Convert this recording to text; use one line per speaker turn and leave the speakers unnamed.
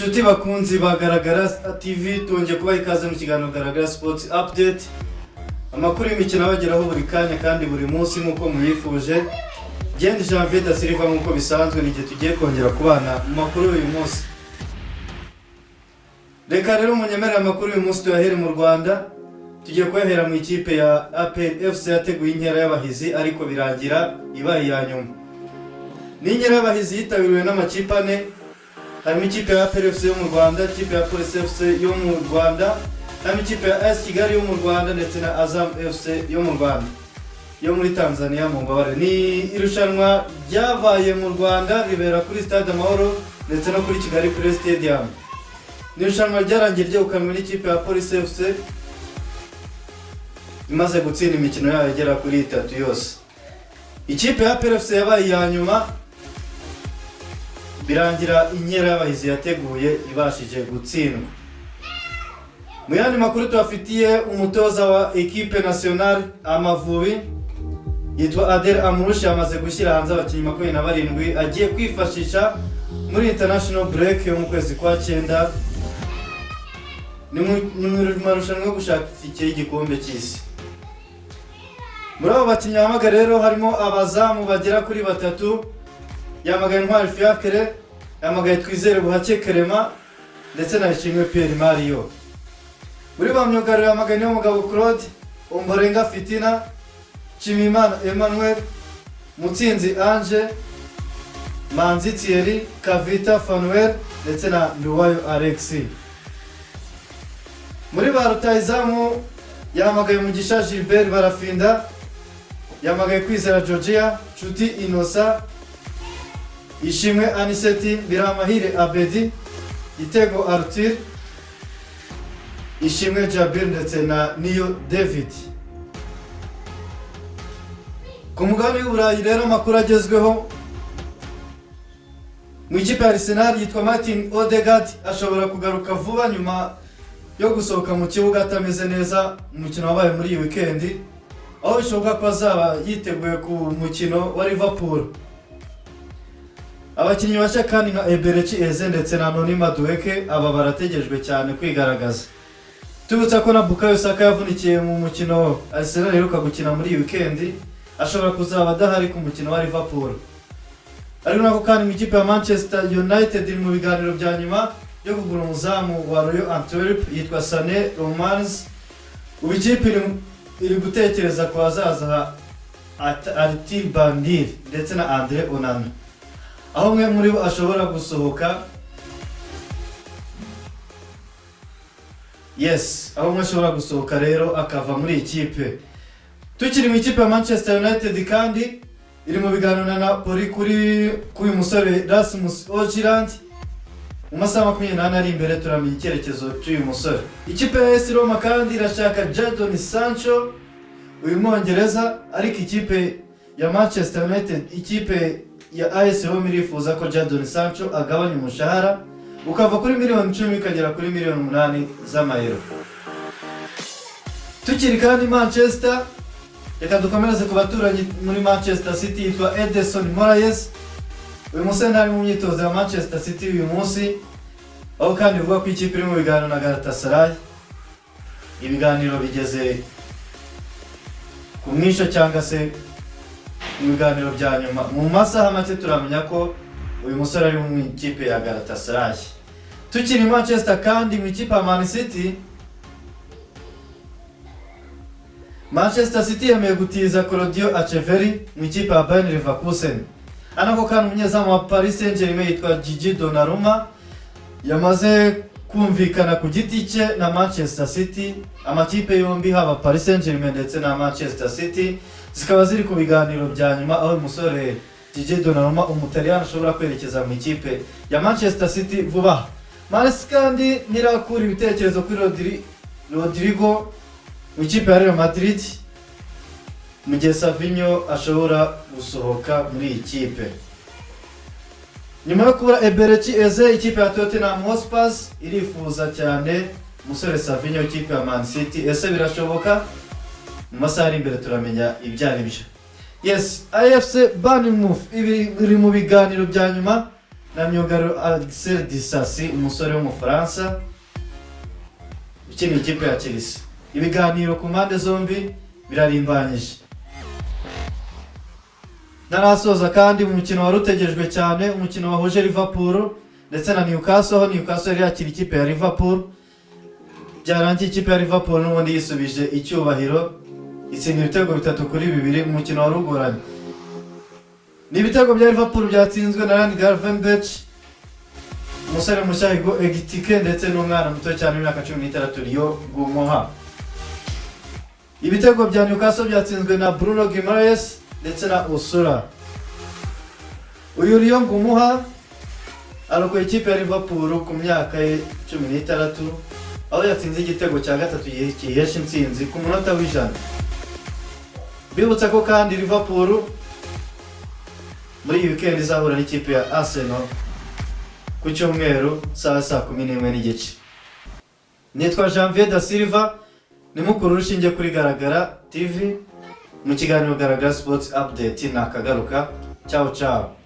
Nshuti bakunzi ba Garagara TV, twongeye kubaha ikaze mu kiganiro Garagara Sports Update. Amakuru y'imikino abageraho buri kanya kandi buri munsi nk'uko muyifuje. Genda Janvier da Silva, nk'uko bisanzwe ni igihe tugiye kongera kubana mu makuru y'uyu munsi. Reka rero munyemerere amakuru y'uyu munsi tuyahere mu Rwanda. Tugiye kuyahera mu ikipe ya APR FC yateguye inkera y'abahizi, ariko birangira ibaye iya nyuma. Ni inkera y'abahizi yitabiriwe n'amakipe ane, harimo ikipe ya APR FC yo mu Rwanda, ikipe ya Police FC yo mu Rwanda, harimo ikipe ya AS Kigali yo mu Rwanda ndetse na Azam FC yo mu Rwanda, yo muri Tanzania mu mbabare. Ni irushanwa ryabaye mu Rwanda, ribera kuri Stade Amahoro ndetse no kuri Kigali Play Stadium. Ni irushanwa ryarangiye ryegukanwe n'ikipe ya Police FC imaze gutsinda imikino yayo igera kuri itatu yose. Ikipe ya APR FC yabaye iya nyuma, birangira inkera y'abahizi yateguye ibashije gutsindwa. Mu yandi makuru tubafitiye, umutoza wa ekipe nationale Amavubi yitwa Adel Amrouche yamaze gushyira hanze abakinnyi 27 agiye kwifashisha muri international break yo mu kwezi kwa cyenda. Ni mu marushanwa yo gushaka itike y'igikombe cy'isi. Muri abo bakinnyi yahamagaye rero harimo abazamu bagera kuri batatu. Yahamagaye Ntwari Fiacre, yahamagaye Twizere Buhake Clement ndetse na Ishimwe Pierre Mario. Muri ba myugariro yahamagaye Niyomugabo Claude, Omborenga Fitina, Nshimiyimana Emmanuel, Mutsinzi Ange, Manzi Thierry, Kavita Fanuel ndetse na Nduwayo Alexis. Muri ba rutahizamu yahamagaye Mugisha Gilbert Barafinda, yahamagaye Kwizera Georgia, Nshuti Innocent, Ishimwe Anicet, Biramahire Abedi, Gitego Arthur, Ishimwe Jabir ndetse na Niyo David. Ku mugabane w'Uburayi rero, amakuru agezweho mu ikipe ya Arsenal yitwa Martin Odegaard ashobora kugaruka vuba nyuma yo gusohoka mu kibuga atameze neza mu mukino wabaye muri iyi weekend, aho bishoboka ko azaba yiteguye ku mukino wa Liverpool. Abakinnyi bashya kandi nka Eberechi Eze ndetse na Noni Madueke, aba barategerejwe cyane kwigaragaza. Tubutsa ko na Bukayo Saka yavunikiye mu mukino Arsenal iheruka gukina muri iyi weekend, ashobora kuzaba adahari ku mukino wa Liverpool. Ariko nako kandi mu ikipe ya Manchester United iri mu biganiro bya nyuma byo kugura umuzamu wa Royal Antwerp yitwa Senne Lammens. Ubu ikipe iri gutekereza ku hazaza ha Altay Bayindir ndetse na Andre Onana, aho umwe muri bo ashobora gusohoka. Yes, aho umwe ashobora gusohoka rero akava muri iyi kipe. Tukiri mu ikipe ya Manchester United kandi, iri mu biganiro na Napoli kuri uyu musore Rasmus Hojlund. Mu masaha 24 ari imbere turamenya icyerekezo cy'uyu musore. Ikipe ya AS Roma kandi irashaka Jadon Sancho, uyu Mwongereza, ariko ikipe ya Manchester United, ikipe ya AS Roma irifuza ko Jadon Sancho agabanya umushahara ukava kuri miliyoni 10 ukagera kuri miliyoni 8 z'amayero. Tukiri kandi Manchester, reka dukomereze ku baturanyi muri Manchester City yitwa Ederson Moraes. Uyu musore ntari mu myitozo ya Manchester City uyu munsi, aho kandi bivuga ko ikipe iri mu biganiro na Galatasaray. Ibiganiro bigeze ku mwisho cyangwa se mu biganiro bya nyuma. Mu masaha make turamenya ko uyu musore ari mu ikipe ya Galatasaray. Tukiri Manchester kandi, mu ikipe ya Man City, Manchester City yemeye gutiza Claudio Echeverri mu ikipe ya Bayer Leverkusen. Hano ko kandi umunyezamu wa Paris Saint-Germain yitwa Gigi Donnarumma yamaze kumvikana ku giti cye na Manchester City. Amakipe yombi, haba Paris Saint-Germain ndetse na Manchester City, zikaba ziri ku biganiro bya nyuma, aho uyu musore Gigi Donnarumma, Umutaliyani, ashobora kwerekeza mu ikipe ya Manchester City vuba aha. Man City kandi ntirakura ibitekerezo kuri Rodrigo mu ikipe ya Real Madrid, mu gihe Savinho ashobora gusohoka muri iyi kipe. Nyuma yo kubura Eberechi Eze, ikipe ya Tottenham Hotspur irifuza cyane umusore Savinho w'ikipe ya Man City. Ese birashoboka? Mu masaha ari imbere turamenya ibyo ari byo. Yes, AFC Bournemouth iri mu biganiro bya nyuma na na myugariro Axel Disasi, umusore w'Umufaransa ukina ikipe ya Chelsea. Ibiganiro ku mpande zombi birarimbanyije. Ntarasoza kandi, umukino wari utegerejwe cyane, umukino wahuje Liverpool ndetse na Newcastle, aho Newcastle yari yakira ikipe ya Liverpool, byarangiye ikipe ya Liverpool n'ubundi yisubije icyubahiro, itsinda ibitego 3-2 mu mukino wari ugoranye. Ni ibitego bya Liverpool byatsinzwe na Ryan Gravenberch, umusore mushya Hugo Ekitike ndetse n'umwana muto cyane w'imyaka 16 Rio Ngumoha. Ibitego bya Newcastle byatsinzwe na Bruno Guimaraes ndetse na Osula. Uyu Rio Ngumoha arokoye ikipe ya Liverpool ku myaka ye 16, aho yatsinze igitego cya gatatu gihesha intsinzi ku munota w'100. Bibutsa ko kandi Liverpool muri iyi weekend izahura n'ikipe ya Arsenal ku cyumweru saa 11:30. Nitwa Janvier da Silva, ni mukuru urushinge kuri Garagara TV mu kiganiro Garagara Sports Update. Nakagaruka, ciao ciao.